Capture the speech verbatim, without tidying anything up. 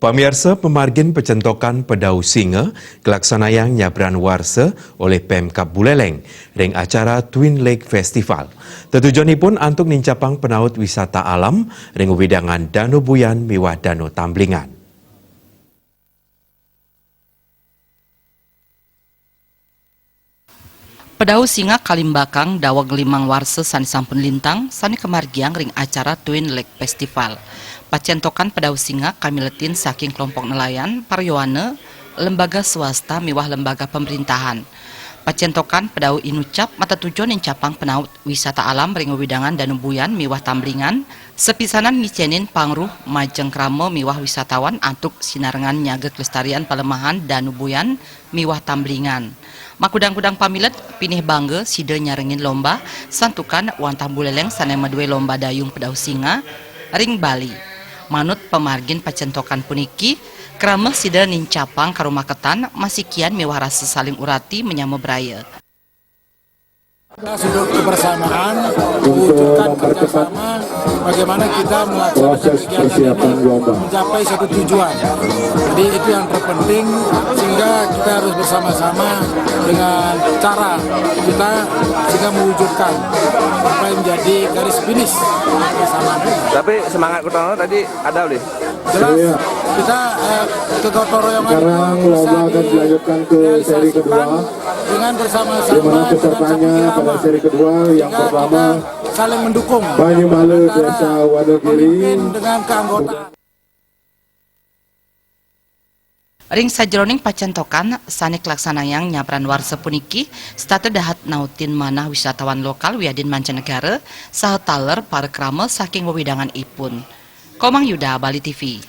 Pamiarsa, pamargin pacentokan Pedau Singa kalaksanayang nyabran warsa olih Pemkab Buleleng ring acara Twin Lake Festival. Tetujonipun antuk nincapang panaut wisata alam ring wewidangan Danu Buyan miwah Danu Tamblingan. Pedau Singa kalimbakang daweg limang warsa sane sampun lintang, sane kamargiang ring acara Twin Lake Festival. Pacentokan Pedau Singa kamiletin saking kelompok nelayan, paryowana, lembaga swasta miwah lembaga pemerintahan. Pacentokan Pedau inucap matetujon nincapang panaut wisata alam ring wewidangan Danu Buyan miwah Tamblingan, sapisanan ngicenin pangruh majeng krama miwah wisatawan antuk sinarengan nyaga kelestarian palemahan Danu Buyan miwah Tamblingan. Makudang-kudang pamilet pinih bangga sida nyarengin lomba santukan wantah Buleleng sane madue lomba dayung Pedau Singa ring Bali. Manut pamargin pacentokan puniki, krama sida nincapang karumaketan, masikian miwah rasa saling urati manyama braya. Kita sudah kebersamaan, wujudkan kerjasama, bagaimana kita melaksanakan kegiatan ini mencapai satu tujuan. Jadi itu yang terpenting, sehingga kita harus bersama-sama dengan cara kita sehingga mewujudkan apa yang menjadi garis finish bersama. Tapi semangat gotong royong tadi ada, Uli? Jelas, kita, eh, kegotong royongan itu bisa direalisasikan dengan bersama-sama, dengan satu irama, sehingga kita saling mendukung antara pemimpin dengan keanggotaan. Ring sajeroning pacentokan sane kalaksanayang nyabran warsa puniki, setata dahat nautin manah wisatawan lokal wiadin mancanegara, saha taler parikrama saking wewidanganipun. Komang Yuda, Bali T V.